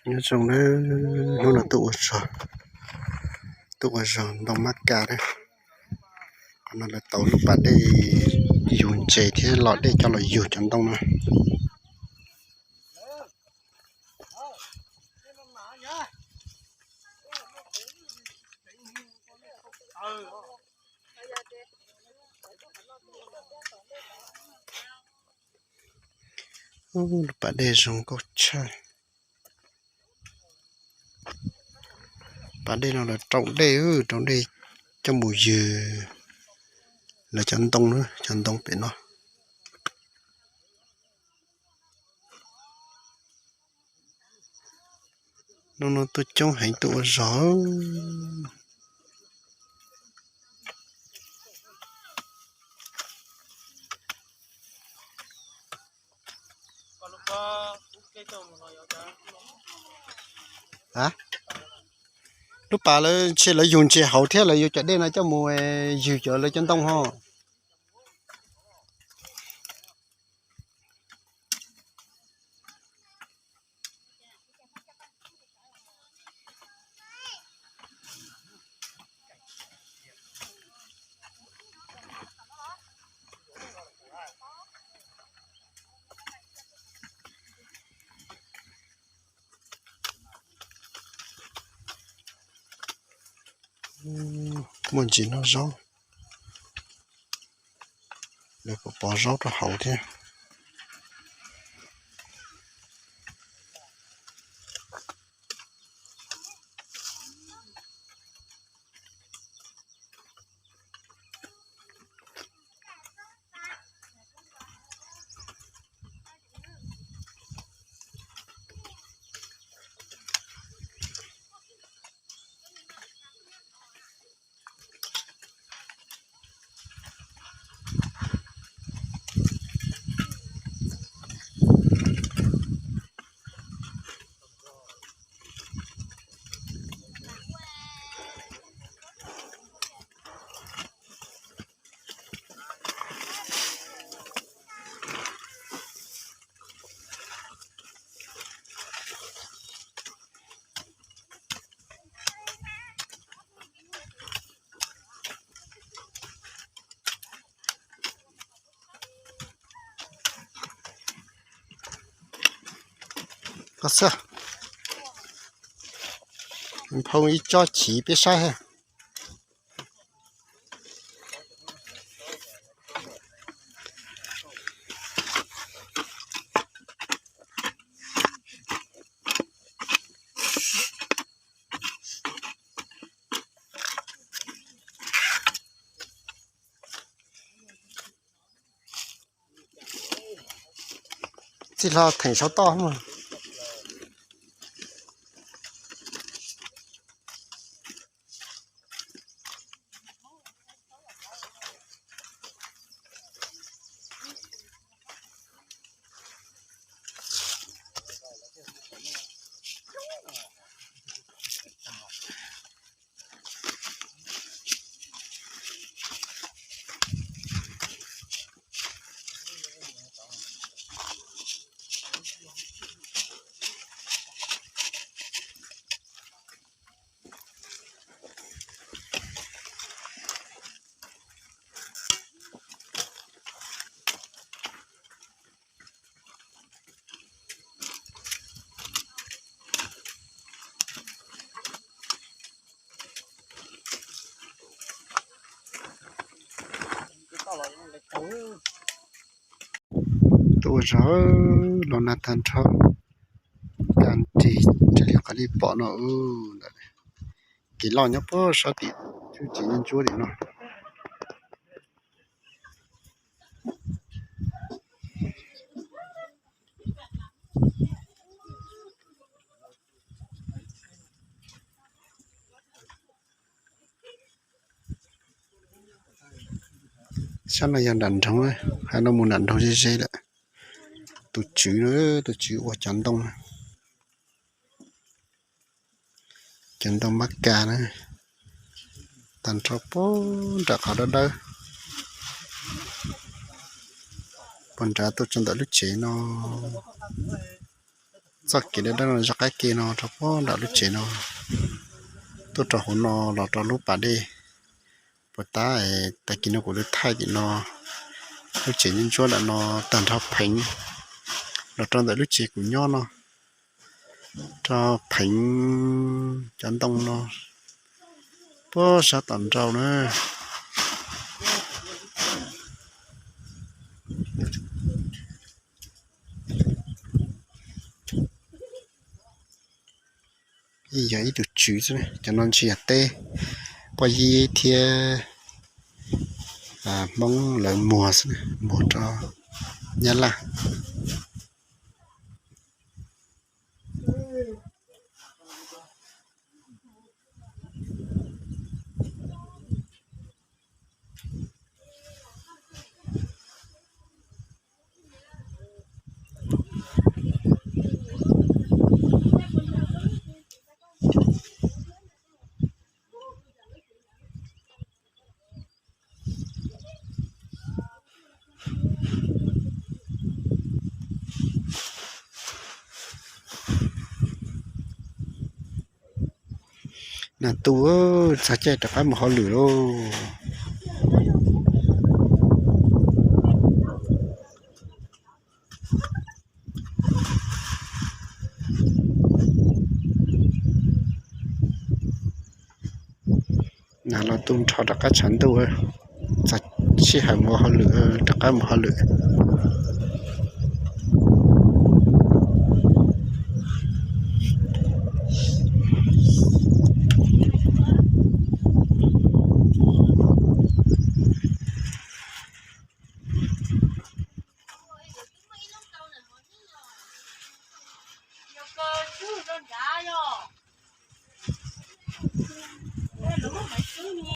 Nyob zoo na, hnub no tuaj ua zog, tuaj ua zog ntoo mab ka na. Qhov no lawv tau lub pas dej yug ntses thiab los dej coj los yug cov ntoo no. Lub pas dej zoo nkauj tshaj. Pas dej no lawv rau dej, rau dej coj mus ywg lawv cov ntoo, cov ntoo pem no. Hnub no tuaj coob heev tuaj ua zog. Lub pas lawv ntshe lawv yug ntses hauv thiab lawv yuav cov dej no coj mus ywg cov lawv cov ntoo ho. Muaj ntsis noj zaub, lawv pov zaub rau hauv thiab. Koj xwb, phoo ib tsob chiv peb saib. Txij hlo theem saum toj mas. Tuaj ua zog los nag tag nrho, kaj nrig raws li qhov nej pom no. Kev loj nyob puag sab tim tsuj tsev ntsuab tim no. Sab no yog nram nroog, hais no mus nram nroog ze ze lawm. Tus tswv no, tus tswv ua cov ntoo, cov ntoo mab kas na, tag nrho puag nram qhov dawb dawb, puag nrad tuaj txog ntawm lub tsev no. Txoj kev dawb dawb no zov qaib ke no rau puag nram lub tsev no, tuaj rau hauv no los rau lub pas dej. Puas tab, tag kis no kuv twb thaij tim no, lub tsev ntsuab ntsuab ntawm no tag nrho pheev los rau ntawm lub tsev kuv nyob no, rau pheev cov ntoo no puag sab tom nraud na. Yog ib tug tswv xwb, cov no ntshe yog teb Paj Yib thiab Hmoob lawv muag xwb, muag rau Nyab Laj. Nas tub, txog caij rov qab mus hauj lwm lauj. Nas los tu nrho rov qab tshav ntuj, txog sij hawm mus hauj lwm, rov qab mus hauj lwm.